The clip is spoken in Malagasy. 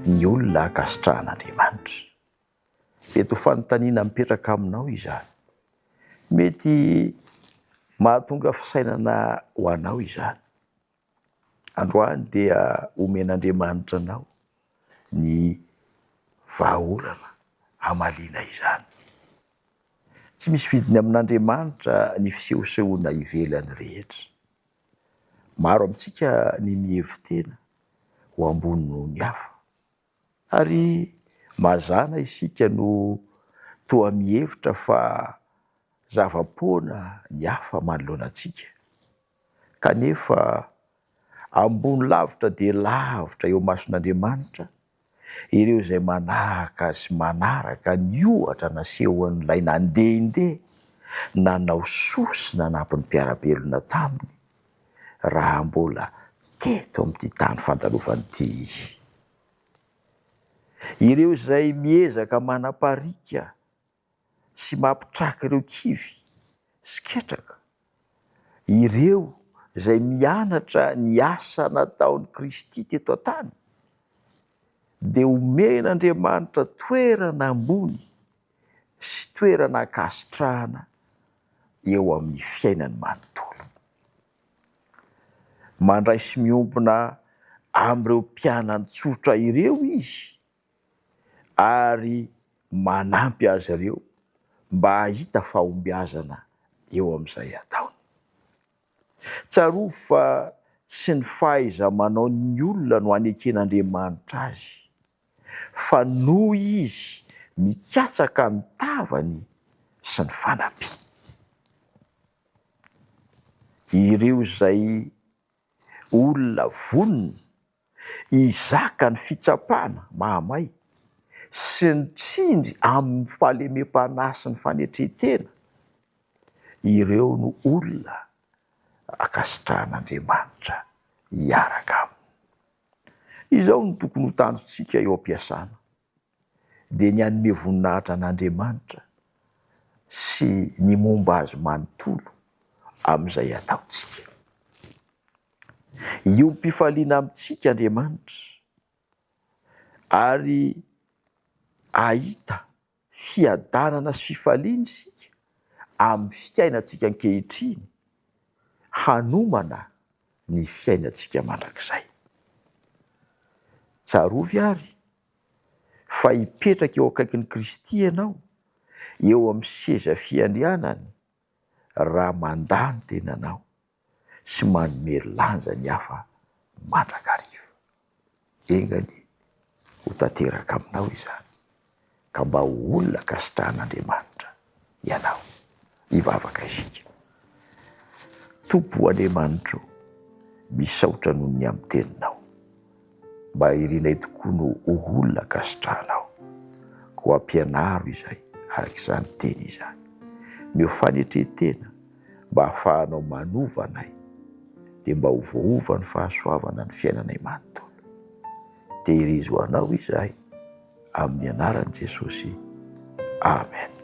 ny olona ankasitrahan'Andriamanitra? Mety ho fanontaniana mipetraka aminao izany. Mety mahatonga fisainana ho anao izany. Androany dia omen'Andriamanitra anao ny vahaolana hamaliana izany. Tsy misy vidiny amin'Andriamanitra ny fisehosehoana ivelany rehetra. Maro amintsika ny mihevi-tena ho ambony noho ny hafa. Ary mazàna isika no toa mihevitra fa zava-poana ny hafa manoloana antsika. Kanefa ambony lavitra dia lavitra eo imason'Andriamanitra ireo izay manahaka sy manaraka ny ohatra nasehon'ilay nandehandeha nanao soa sy nanampy ny mpiara-belona taminy raha mbola teto amin'ity tany fandalovana ity izy. Ireo izay miezaka manapariaka sy mampitraka ireo kivy sy ketraka, ireo izay mianatra ny asa nataon'i Kristy teto an-tany, dia omen'Andriamanitra toerana ambony sy toerana ankasitrahana eo amin'ny fiainany manontolo. Mandray sy miombona amin'ireo mpianany tsotra ireo izy ary manampy azy ireo mba hahita fahombiazana eo amin'izay ataony. Tsarovy fa tsy ny fahaiza-manaon'ny olona no aneken'Andriamanitra azy, fa noho izy mikatsaka ny tavany sy ny fanampiany. Ireo izay olona vonona hizaka ny fitsapana mahamay sy ny tsindry amin'ny fahalemem-panahy sy ny fanetren-tena, ireo no olona ankasitrahan'Andriamanitra hiaraka aminy. Izao no tokony ho tanjontsika eo am-piasana, dia ny hanome voninahitra an'Andriamanitra sy ny momba Azy manontolo amin'izay ataontsika. Hiombom-pifaliana amintsika Andriamanitra ary hahita fiadanana sy fifaliana isika amin'ny fiainantsika ankehitriny hanomana ny fiainantsika mandrakizay. Tsarovy àry fa hipetraka eo akaikin'i Kristy ianao, eo amin'ny seza fiandrianany, raha mandà ny tenanao sy manome lanja ny hafa mandrakariva. Enga anie ho tanteraka aminao izany, ka mba ho olona ankasitrahan'Andriamanitra ianao. Hivavaka isika. Tompo Andriamanitro, misaotra noho ny amin'ny teninao. Mba irinay tokoa no ho olona ankasitrahanao. Koa ampianaro izay araka izany teny izany. Meo fanetren-tena mba hahafahanao manova anay, dia mba ho voaova ny fahasoavana ny fiainanay manontolo. Tehirizo ho anao izahay, amin'ny anaran'i Jesosy. Amen.